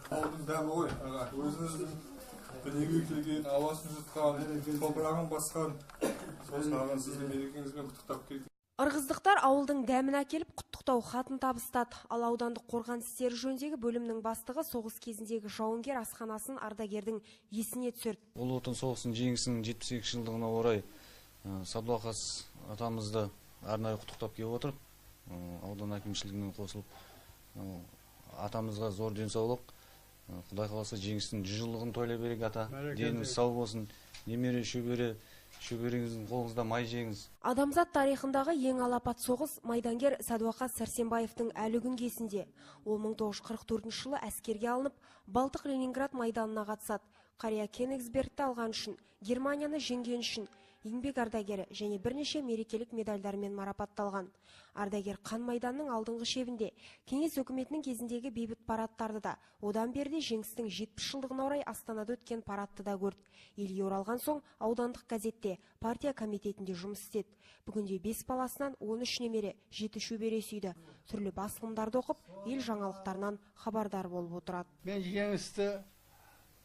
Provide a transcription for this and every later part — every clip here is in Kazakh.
Ауылдың дәмі ғой, аға. Өзіңіздің дүниеге келген, ауасын жұтқан, топырағын басқан. Сосын аға, сізді мерекеңізбен құттықтап келдік. Ырғыздықтар ауылдың дәмін әкеліп, құттықтау хатын табыстады. Ал аудандық қорғаныс істері жөніндегі бөлімнің бастығы соғыс кезіндегі жауынгер асханасын ардагердің есіне түсірді. Ұлы Отан соғысының жеңісінің 72 жылдығына орай Садуақас атамызды арнайы құттықтап келіп отыр. Аудан әкімшілігімен қосылып, атамызға зор денсаулық, Құдай қаласа, жеңістің 100 жылдығын тойлай берейік, ата. Деніңіз сау болсын, немере, шөбере, шөбереңіздің қолыңызда май жеңіз. Адамзат тарихындағы ең алапат соғыс майдангер Садуақас Сәрсенбаевтың әлі күнге есінде. Ол 1944 жылы әскерге алынып, Балтық Ленинград майданына қатысады. Қария Кенигсбергті алған үшін, Германияны жеңген үшін еңбек ардагері және бірнеше мерекелік медальдармен марапатталған. Ардагер қан майданның алдыңғы шебінде Кеңес өкіметінің кезіндегі бейбіт парадтарды да, одан берде жеңістің 70 жылдығына орай Астанада өткен парадты да көрді. Елге оралған соң аудандық газетте, партия комитетінде жұмыс істеді. Бүгінде 5 баласынан 13 немере, 7 шөбере сүйді. Түрлі басылымдарды оқып, ел жаңалықтарынан хабардар болып отырады. Мен жеңісті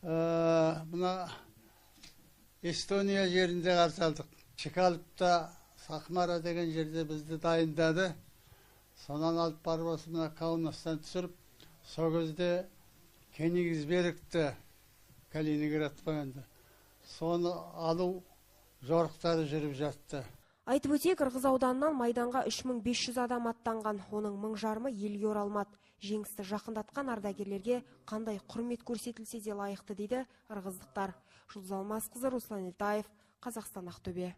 мына Эстония жерінде қарсы алдық. Чкаловта, Сахмара деген жерде бізді дайындады. Сонан алып барып осы мына Каунастан түсіріп, сол кезде Кенигсбергті, Калининград қой енді, соны алу жорықтары жүріп жатты. Айтып өтейік, Ырғыз ауданынан майданға 3500 адам аттанған, оның 1500-ы елге оралмады. Жеңісті жақындатқан ардагерлерге қандай құрмет көрсетілсе де лайықты, дейді ырғыздықтар. Жұлдыз Алмасқызы, Руслан Ильтаев, Қазақстан, Ақтөбе.